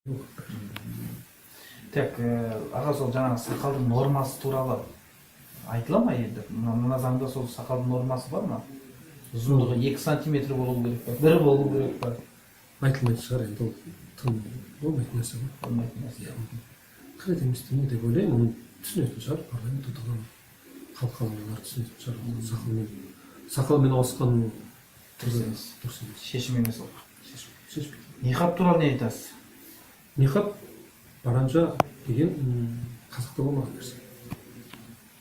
Так, аға, сол жаңағы сақалдың нормасы туралы айтыла ма енді? Мына заңда сол сақалдың нормасы бар ма? Ұзындығы 2 сантиметр болу керек па, 1 болу керек па? Айтылмайтын шығар енді, ол тым болмайтын нәрсе ғой. Болмайтын нәрсе. Иә, қажет емес дүние деп ойлаймын. Оны түсінетін шығар парламент отырған халық қалаулылары, түсінетін шығар. Ол сақалмен ауысқан Дұрыс емес. Дұрыс емес. Шешім емес ол. Шешпейді. Ниқап туралы не айтасыз? Ниқап, паранжа деген қазақта болмаған нәрсе,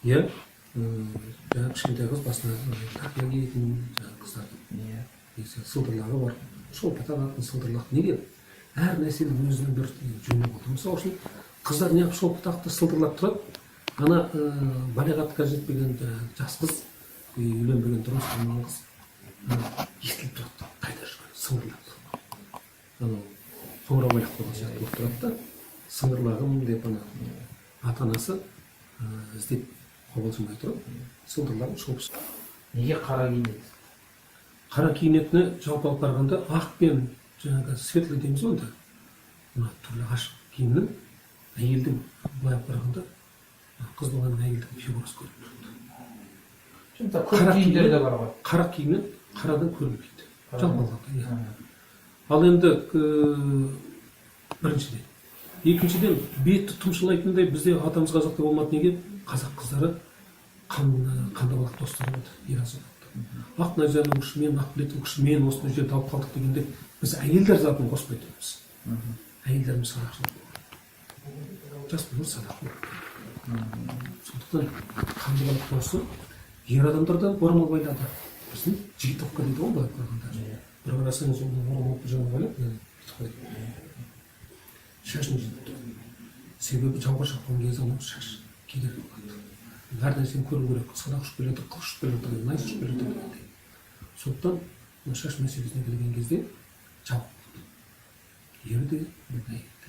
иә. Жаңағы кішкентай қыз басына тақия киетін, жаңағы қыздардың негізі сылдырлағы бар, шолпы тағатын сылдырлақ. Неге? Әр нәрсенің өзінің бір жөні болды. Мысалы үшін, қыздар неғып шолпы тақты, сылдырлап тұрады? Ана балиғатқа жетпеген жаңағы жас қыз, үйленбеген, тұрмыс құрмаған қыз естіліп тұрады қайда жүрген, сыңғырлап тұрады. Анау қоңырау байлап қойған сияқты болып тұрады да, сыңғырлағым деп ана ата анасы іздеп қобалжымай тұрады, сылдырлағым, шолпысы. Неге қара киінеді? Қара киінетіні, жалпы алып қарағанда, ақ пен жаңағы светлый дейміз ғой енді, мына түрлі ашық киімнің әйелдің, былай алып қарағанда, қыз баланың, әйелдің фигурасы көрініп тұрады. Мысалы, көк Қара киімдер киімнен- де бар ғой. Қара киімнен, қарадан көрінбейді жалпы алғанда, иә. Ал енді біріншіден, екіншіден, бетті тұмшалайтындай бізде атамыз қазақта болмады. Неге? Қазақ қыздары қанды балақ достары болды, ер азаматты ақ найзаның ұшымен, ақ білектің күшімен осындай жерді алып қалдық дегенде, біз әйелдер затын қоспай тұрмыз. Әйелдеріміз садақшылық болған, жас балалар садақ болған. Сондықтан қанды балақ досы ер адамдардан орамал байлады. Біздің джигитовка дейді ғой былай қарағанда. Бір қарасаңыз, ол орамал бір жағына байлап, мынаны бүйтіп қояды, шашын жинап тұрады. Себебі жауға шапқан кезде анау шаш кедергі болады. Әр нәрсені көру керек: садақ ұшып келе жатыр, қылыш ұшып келе жатыр, найза ұшып келе жатыр дегендей. Сондықтан мына шаш мәселесіне келген кезде жабық болды, ер де, әйел де.